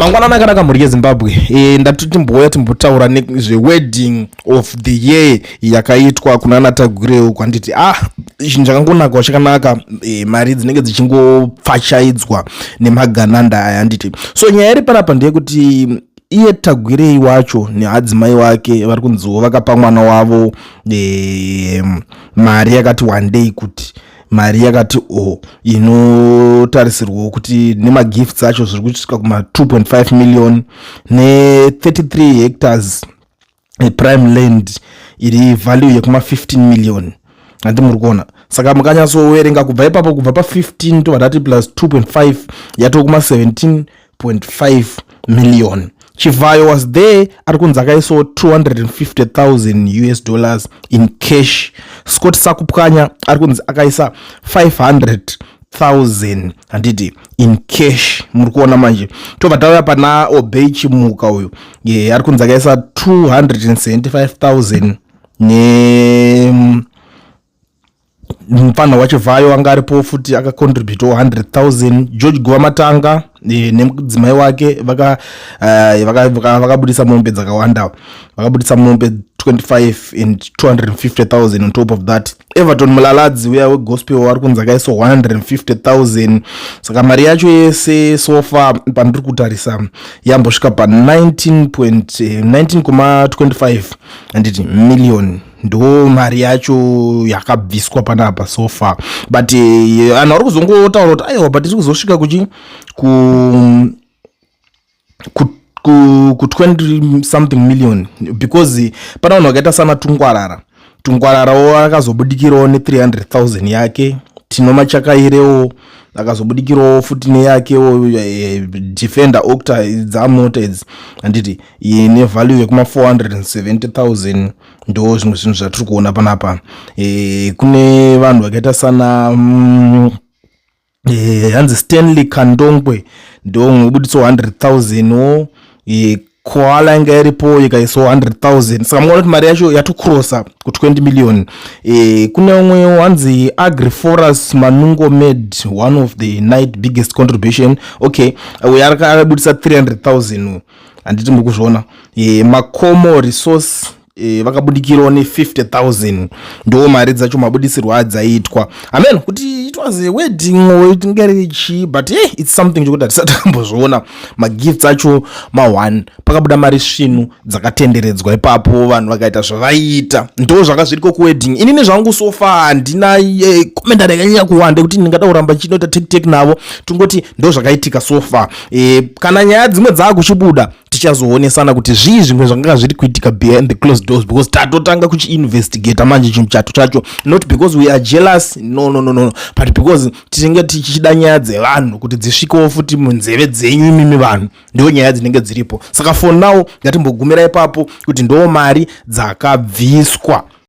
Mangwanani akanaka, mhuri yeZimbabwe. Ndati timbouya timbotaura nezvewedding of the year yakaitwa kuna naTagwirei. Kwanditi chinhu chakangonakawo chakanaka. Mari dzinenge dzichingopfachaidzwa nemagananda aya, handiti? So nyaya iri panapa ndeyekuti iye Tagwirei wacho neadzimai wake vari kunziwo vakapa mwana wavo mari yakati one day, kuti mari yakati o inotarisirwawo kuti nemagifts acho zviri kusvika kuma 2.5 million ne33 hectares prime land iri value yekuma 15 million, handi muri kuona? Saka mukanyatsoverenga kubva ipapo, kubva pa15 tobva tati plus 2.5, yatoo kuma 17.5 million. Chivayo was there, ari kunzi akaisawo 250,000 US dollars in cash. Scott Sakupwanya ari kunzi akaisa 500,000, handiti, in cash. Muri kuona manje? Tobva tauya pana Obey Chimuka uyu, ari kunzi akaisa 275,000, ne mufana waChivhayo anga aripo futi akacontributawo 100,000. George Guvamatanga nemudzimai wake vakabudisa vaka mombe dzakawanda, vakabudisa mombe 25 and 250,000 on top of that. Everton Mulaladzi uya wegospel ari kunzi akaiswa 150,000. Saka mari yacho yese so far pandiri kutarisa yambosvika pa 19.25, handiti, million. Ndo mari yacho yakabviswa panapa so far. But vanhu vari kuzongotaura kuti aiwa, but tiri kuzosvika kuchi ku 20 something million, because pana vanhu vakaita sana Tungwarara. Tungwararawo akazobudikirawo ne300,000 yake. Tino Machakairewo akazobudikirawo futi neyakewo Defender Octa dzamota idzi, handiti, nevalue yekuma 470,000. Ndo zvimwe zvinhu zvatiri kuona panapa. Kune vanhu vakaita sana hanzi Stanley Kandongwe ndo mubuditso 100,000 wo. Koala inga iripo ikaisawo 100,000. Saka muona kuti mari yacho yatocrossa ku20 million. Kune umwe wanzi Agriforus Manungo made one of the night biggest contribution. Okay, uyo akabudisa 300,000, handiti muri kuzviona? Makomo Resource vakabudikirawo ne50,000. Ndo mari dzacho mabudisirwo adzaitwa. Amen, kuti it was a wedding or ingari chii, but it's something chokuti hatisati tambozviona. Magifts acho ma1, pakabuda mari svinu dzakatenderedzwa ipapo, vanhu vakaita zvavaiita. Ndo zvanga zviriko kuwedding. Inini zvangu so far handina commentary yakanyanya kuwanda yekuti ndingada kuramba chinoita tek tek navo. Tongoti ndo zvakaitika so far. Kana nyaya dzimwe dzaakuchibuda, tichazoonesana kuti zvii zvimwe zvanga zviri kuitika behind the closed doors, because tatotanga kuchiinvestigata manje chinhu chato chacho, not because we are jealous, no, no, no, no, but because tinenge tichida nyaya dzevanhu kuti dzisvikewo futi munzeve dzenyu imimi vanhu. Ndo nyaya dzinenge dziripo. Saka for now ngatimbogumira ipapo kuti ndo mari dzakabviswa.